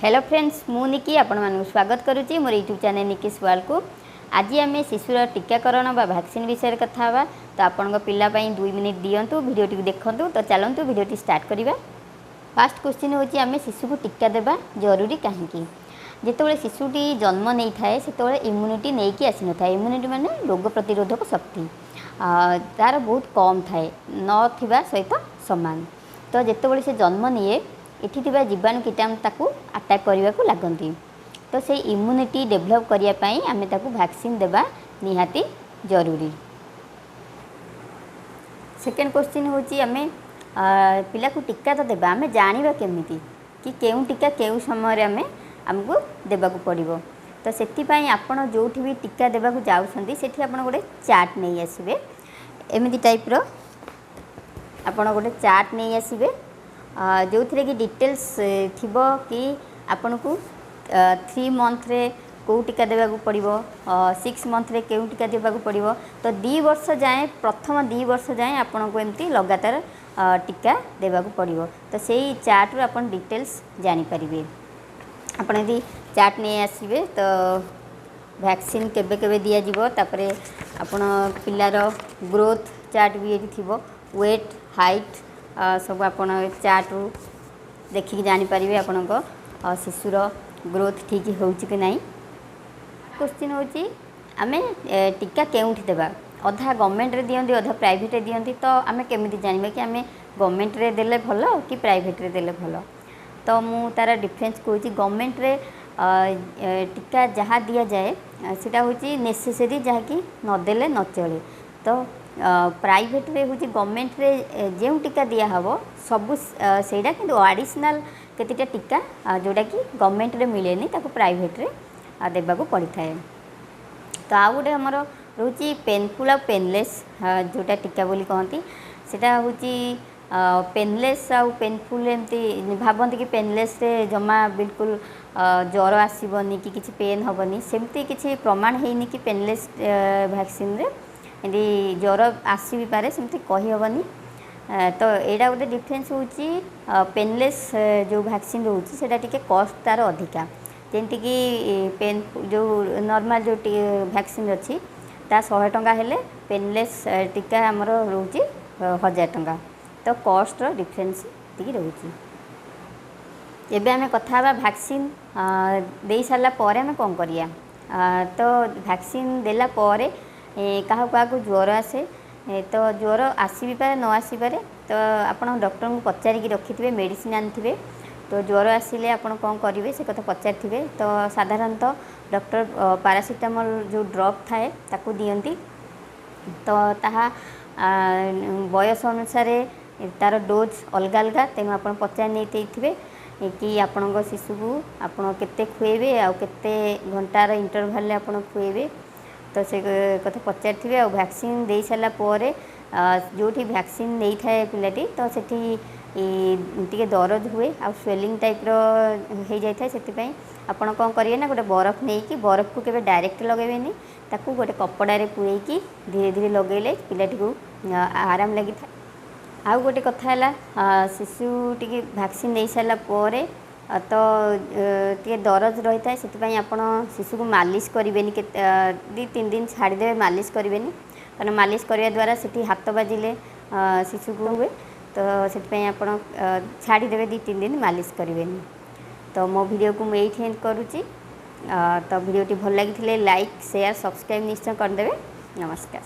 Hello friends, ମୁଁ ନିକି ଆପଣମାନଙ୍କୁ ସ୍ୱାଗତ କରୁଛି ମୋର ୟୁଟ୍ୟୁବ୍ ଚ୍ୟାନେଲ୍ ନିକିସ୍ ୱାର୍ଲଡ଼କୁ। ଆଜି ଆମେ ଶିଶୁର ଟୀକାକରଣ ବା ଭ୍ୟାକ୍ସିନ୍ ବିଷୟରେ କଥା ହେବା। ତ ଆପଣଙ୍କ ପିଲା ପାଇଁ 2 ମିନିଟ୍ ଦିଅନ୍ତୁ, ଭିଡ଼ିଓଟିକୁ ଦେଖନ୍ତୁ। ତ ଚାଲନ୍ତୁ, ଭିଡ଼ିଓଟି ଷ୍ଟାର୍ଟ କରିବା। ଫାର୍ଷ୍ଟ କ୍ୱେଶ୍ଚିନ୍ ହେଉଛି, ଆମେ ଶିଶୁକୁ ଟୀକା ଦେବା ଜରୁରୀ କାହିଁକି? ଯେତେବେଳେ ଶିଶୁଟି ଜନ୍ମ ନେଇଥାଏ, ସେତେବେଳେ ଇମ୍ୟୁନିଟି ନେଇକି ଆସିନଥାଏ। ଇମ୍ୟୁନିଟି ମାନେ ରୋଗ ପ୍ରତିରୋଧକ ଶକ୍ତି ତା'ର ବହୁତ କମ୍ ଥାଏ, ନଥିବା ସହିତ ସମାନ। ତ ଯେତେବେଳେ ସେ ଜନ୍ମ ନିଏ, ଏଠି ଥିବା ଜୀବାଣୁ, କୀଟାଣୁ ତାକୁ ଆଟାକ୍ କରିବାକୁ ଲାଗନ୍ତି। ତ ସେଇ ଇମ୍ୟୁନିଟି ଡେଭଲପ୍ କରିବା ପାଇଁ ଆମେ ତାକୁ ଭ୍ୟାକ୍ସିନ୍ ଦେବା ନିହାତି ଜରୁରୀ। ସେକେଣ୍ଡ କ୍ୱେଶ୍ଚିନ୍ ହେଉଛି, ଆମେ ପିଲାକୁ ଟୀକା ତ ଦେବା, ଆମେ ଜାଣିବା କେମିତି କି କେଉଁ ଟୀକା କେଉଁ ସମୟରେ ଆମକୁ ଦେବାକୁ ପଡ଼ିବ? ତ ସେଥିପାଇଁ ଆପଣ ଯେଉଁଠି ବି ଟୀକା ଦେବାକୁ ଯାଉଛନ୍ତି, ସେଠି ଆପଣ ଗୋଟେ ଚାର୍ଟ ନେଇ ଆସିବେ। ଏମିତି ଟାଇପ୍ର ଆପଣ ଗୋଟେ ଚାର୍ଟ ନେଇ ଆସିବେ, ଯେଉଁଥିରେ କି ଡିଟେଲ୍ସ ଥିବ କି ଆପଣଙ୍କୁ 3 ମନ୍ଥରେ କେଉଁ ଟୀକା ଦେବାକୁ ପଡ଼ିବ, 6 ମନ୍ଥରେ କେଉଁ ଟୀକା ଦେବାକୁ ପଡ଼ିବ। ତ 2 ବର୍ଷ ଯାଏଁ, ପ୍ରଥମ 2 ବର୍ଷ ଯାଏଁ ଆପଣଙ୍କୁ ଏମିତି ଲଗାତାର ଟୀକା ଦେବାକୁ ପଡ଼ିବ। ତ ସେଇ ଚାର୍ଟରୁ ଆପଣ ଡିଟେଲ୍ସ ଜାଣିପାରିବେ। ଆପଣ ଯଦି ଚାର୍ଟ ନେଇ ଆସିବେ, ତ ଭ୍ୟାକ୍ସିନ୍ କେବେ କେବେ ଦିଆଯିବ, ତାପରେ ଆପଣ ପିଲାର ଗ୍ରୋଥ୍ ଚାର୍ଟ ବି ଏଠି ଥିବ, ୱେଟ୍, ହାଇଟ୍ ସବୁ ଆପଣ ଚାର୍ଟରୁ ଦେଖିକି ଜାଣିପାରିବେ ଆପଣଙ୍କ ଶିଶୁର ଗ୍ରୋଥ୍ ଠିକ୍ ହେଉଛି କି ନାହିଁ। କ୍ୱେଶ୍ଚିନ୍ ହେଉଛି, ଆମେ ଟୀକା କେଉଁଠି ଦେବା? ଅଧା ଗଭର୍ଣ୍ଣମେଣ୍ଟରେ ଦିଅନ୍ତି, ଅଧା ପ୍ରାଇଭେଟରେ ଦିଅନ୍ତି। ତ ଆମେ କେମିତି ଜାଣିବା କି ଆମେ ଗଭର୍ଣ୍ଣମେଣ୍ଟରେ ଦେଲେ ଭଲ କି ପ୍ରାଇଭେଟରେ ଦେଲେ ଭଲ? ତ ମୁଁ ତା'ର ଡିଫରେନ୍ସ କହୁଛି। ଗଭର୍ଣ୍ଣମେଣ୍ଟରେ ଟୀକା ଯାହା ଦିଆଯାଏ, ସେଇଟା ହେଉଛି ନେସେସରି, ଯାହାକି ନଦେଲେ ନ ଚଳେ। ତ ପ୍ରାଇଭେଟରେ ହେଉଛି, ଗଭର୍ଣ୍ଣମେଣ୍ଟରେ ଯେଉଁ ଟୀକା ଦିଆହେବ ସବୁ ସେଇଟା, କିନ୍ତୁ ଆଡ଼ିସନାଲ୍ କେତେଟା ଟୀକା ଯେଉଁଟାକି ଗଭର୍ଣ୍ଣମେଣ୍ଟରେ ମିଳେନି, ତାକୁ ପ୍ରାଇଭେଟରେ ଦେବାକୁ ପଡ଼ିଥାଏ। ତ ଆଉ ଗୋଟେ ଆମର ରହୁଛି ପେନଫୁଲ୍ ଆଉ ପେନଲେସ୍ ଯେଉଁଟା ଟୀକା ବୋଲି କହନ୍ତି। ସେଇଟା ହେଉଛି ପେନଲେସ୍ ଆଉ ପେନଫୁଲ୍। ଏମିତି ଭାବନ୍ତି କି ପେନଲେସ୍ରେ ଜମା ବିଲକୁଲ ଜ୍ୱର ଆସିବନି କି କିଛି ପେନ୍ ହେବନି। ସେମିତି କିଛି ପ୍ରମାଣ ହେଇନି କି ପେନଲେସ୍ ଭ୍ୟାକ୍ସିନ୍ରେ ଏମିତି ଜ୍ୱର ଆସି ବି ପାରେ, ସେମିତି କହିହେବନି। ତ ଏଇଟା ଗୋଟେ ଡିଫରେନ୍ସ ହେଉଛି। ପେନଲେସ୍ ଯେଉଁ ଭ୍ୟାକ୍ସିନ୍ ରହୁଛି, ସେଇଟା ଟିକେ କଷ୍ଟ ତା'ର ଅଧିକା। ଯେମିତିକି ପେନ୍ ଯେଉଁ ନର୍ମାଲ୍ ଯେଉଁ ଭ୍ୟାକ୍ସିନ୍ ଅଛି, ତା 100 ଟଙ୍କା ହେଲେ ପେନଲେସ୍ ଟୀକା ଆମର ରହୁଛି 1000 ଟଙ୍କା। ତ କଷ୍ଟର ଡିଫରେନ୍ସ ଏତିକି ରହୁଛି। ଏବେ ଆମେ କଥା ହେବା, ଭ୍ୟାକ୍ସିନ୍ ଦେଇ ସାରିଲା ପରେ ଆମେ କ'ଣ କରିବା? ତ ଭ୍ୟାକ୍ସିନ୍ ଦେଲା ପରେ କାହାକୁ କାହାକୁ ଜ୍ୱର ଆସେ। ତ ଜ୍ୱର ଆସି ବି ପାରେ, ନ ଆସିପାରେ। ତ ଆପଣ ଡକ୍ଟରଙ୍କୁ ପଚାରିକି ରଖିଥିବେ, ମେଡ଼ିସିନ୍ ଆଣିଥିବେ। ତ ଜ୍ୱର ଆସିଲେ ଆପଣ କ'ଣ କରିବେ, ସେ କଥା ପଚାରିଥିବେ। ତ ସାଧାରଣତଃ ଡକ୍ଟର ପାରାସିଟାମଲ୍ ଯେଉଁ ଡ୍ରପ୍ ଥାଏ, ତାକୁ ଦିଅନ୍ତି। ତ ତାହା ବୟସ ଅନୁସାରେ ତା'ର ଡୋଜ୍ ଅଲଗା ଅଲଗା। ତେଣୁ ଆପଣ ପଚାରି ନେଇ ଦେଇଥିବେ କି ଆପଣଙ୍କ ଶିଶୁକୁ ଆପଣ କେତେ ଖୁଆଇବେ ଆଉ କେତେ ଘଣ୍ଟାର ଇଣ୍ଟରଭାଲରେ ଆପଣ ଖୁଆଇବେ। ତ ସେ କଥା ପଚାରିଥିବେ। ଆଉ ଭ୍ୟାକ୍ସିନ୍ ଦେଇସାରିଲା ପରେ ଯେଉଁଠି ଭ୍ୟାକ୍ସିନ୍ ନେଇଥାଏ ପିଲାଟି, ତ ସେଠି ଟିକେ ଦରଜ ହୁଏ ଆଉ ସ୍ୱେଲିଂ ଟାଇପ୍ର ହେଇଯାଇଥାଏ। ସେଥିପାଇଁ ଆପଣ କ'ଣ କରିବେ ନା, ଗୋଟେ ବରଫ ନେଇକି, ବରଫକୁ କେବେ ଡାଇରେକ୍ଟ ଲଗାଇବେନି, ତାକୁ ଗୋଟେ କପଡ଼ାରେ ପୂରେଇକି ଧୀରେ ଧୀରେ ଲଗାଇଲେ ପିଲାଟିକୁ ଆରାମ ଲାଗିଥାଏ। ଆଉ ଗୋଟେ କଥା ହେଲା, ଶିଶୁ ଟିକେ ଭ୍ୟାକ୍ସିନ୍ ନେଇସାରିଲା ପରେ ତ ଟିକେ ଦରଜ ରହିଥାଏ। ସେଥିପାଇଁ ଆପଣ ଶିଶୁକୁ ମାଲିସ କରିବେନି। କେତେ 2-3 ଦିନ ଛାଡ଼ିଦେବେ, ମାଲିସ କରିବେନି। କାରଣ ମାଲିସ କରିବା ଦ୍ୱାରା ସେଠି ହାତ ବାଜିଲେ ଶିଶୁକୁ ହୁଏ। ତ ସେଥିପାଇଁ ଆପଣ ଛାଡ଼ିଦେବେ, 2-3 ଦିନ ମାଲିସ କରିବେନି। ତ ମୋ ଭିଡ଼ିଓକୁ ମୁଁ ଏଇଠି ଏଣ୍ଡ କରୁଛି। ତ ଭିଡ଼ିଓଟି ଭଲ ଲାଗିଥିଲେ ଲାଇକ୍, ସେୟାର, ସବସ୍କ୍ରାଇବ୍ ନିଶ୍ଚୟ କରିଦେବେ। ନମସ୍କାର।